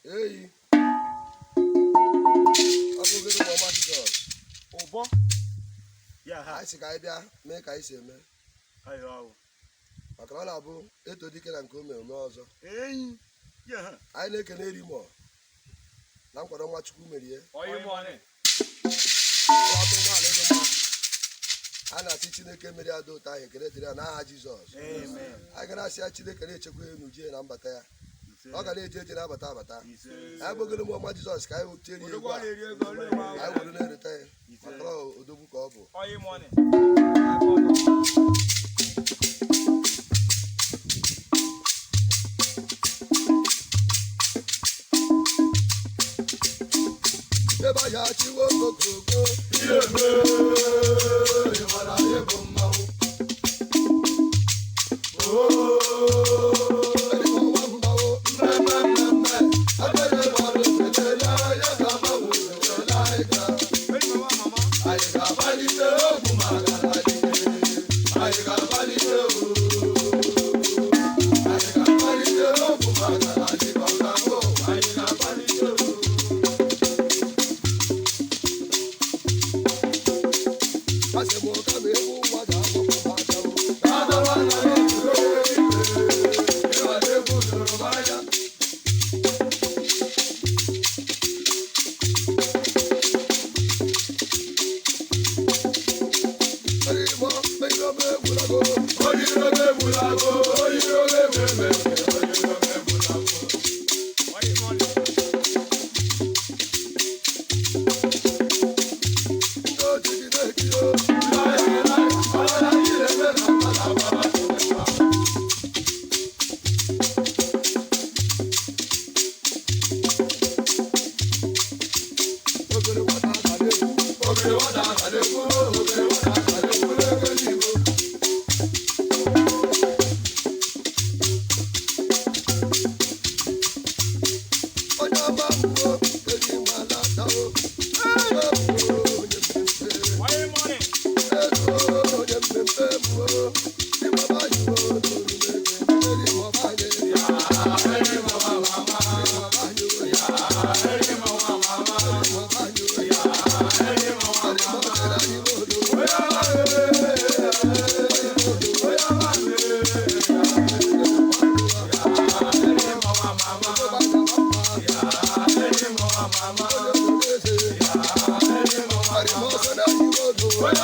Eyi ọ bụ ogene ụmụ ọma Jizọs. Ụbọ ya ha. Anyị sị ka anyị bịa mee ka anyị si eme. Ayo awụ. Maka na ọ na-abụ eto dike na nke o mere ome ọzọ. Eyi ya ha. Anyị na-ekene Erimo na nkwado nwa Chukwu merie. Oyi money. Ọtụ ụgbọala ego mma. A na-asị Chineke meri ada ụtọ ahụ, ekele dịrị ya n'aha Jizọs. Amen. Anyị ga na-asị ya Chineke na-echekwa ya n'uje na mbata ya. Ise. Ọ ga na-eje eje na-abata abata. Ise. Anyị bụ ogene ụmụ ọma Jizọs ka anyị tiere ya egwu Odogwu a. na-eri ego olu enwe Anyị ahụ. were na-ereta ya maka na ọ odogwu ka ọ bụ. Oyi money. Ebe ya chiwo okokoko. Eyi mama mama. Asị m kama egwu nwa ga-agbakwa m aka o. Oyi money. Onye ọma mbụ eji mala dawo onye mmemme. Oyi money. Onye mmemme mbụ ịgbaba yiwo Oyi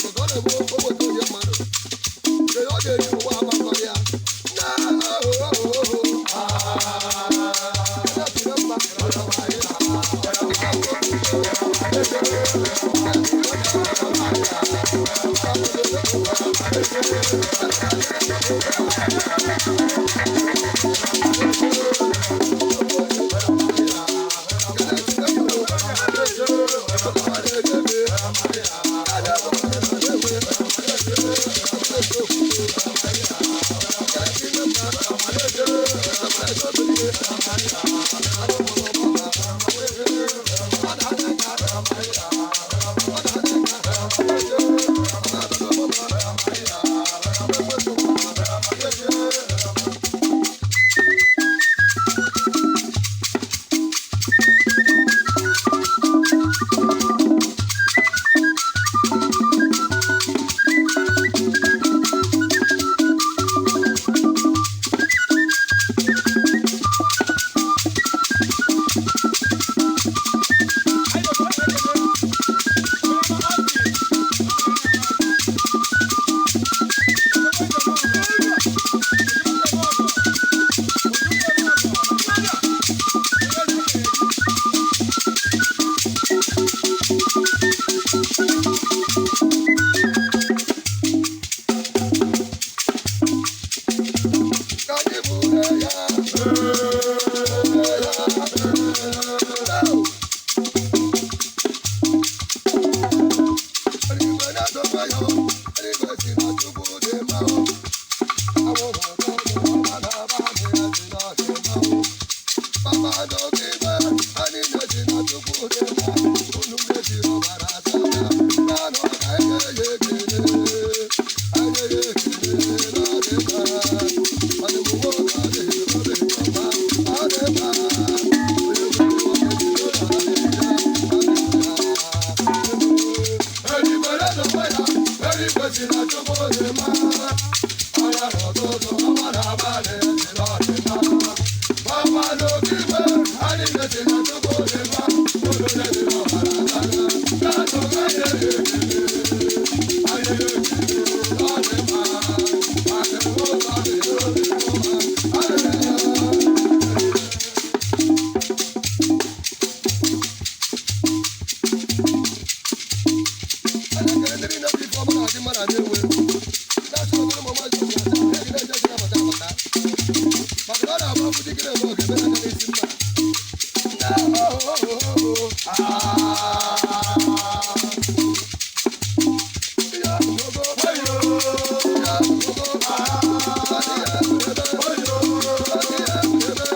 maka ọ na-egbu oweta onye mmadụ nke ọ ga-eji ụwa agbakọ ya na Ka anyị buru ya, eluigwe na-adọba ya, eluigwe si na Chukwu dị mma. Awụrụ ụtọ ọma na-aba anyị ya si na ọ dị mma. Papa n'oge igwe, anyị na-esi na Chukwu dị mma. Unu na-esi ọbara asa ya, naanị ọ ka anyị ga-enye ekele. Anyị ga-enye ekele na ọ dị mma. Ọ dị mma, ọ dị mma, ọ dị mma, ọ dị mma. Onye nwere ọma si n'ụlọ na ya, ọ dị mma. Eluigwe na-adọba ya, eluigwe si na Chukwu dị mma. Anya n'ụtụtụ, ọnwa na-abalị si na ọ dị mma. Papa n'oge igwe, anyị na-esi na Chukwu dị mma. Unu na-esi n'ọbara aka, na-atụ anyị ekele. Anyị ekele, ọ dị mma. Maka ụzọ dị obi ọma, haleluya. Anyị ekele ndị niile bụ ife ọma na-adị mma na Nnewi. Na-asị obere ụmụ nwaanyị obi asa, ha egide eje eje abata abata. Maka na ọ na-agba ọkụ dịgide eme oge eme n'aka n'isi mma. Na oh, oh, oh, oh, ah. Ya ogo, ya ogo, ah. Adị ya ebe, adị ya ebe, adị ya ebe.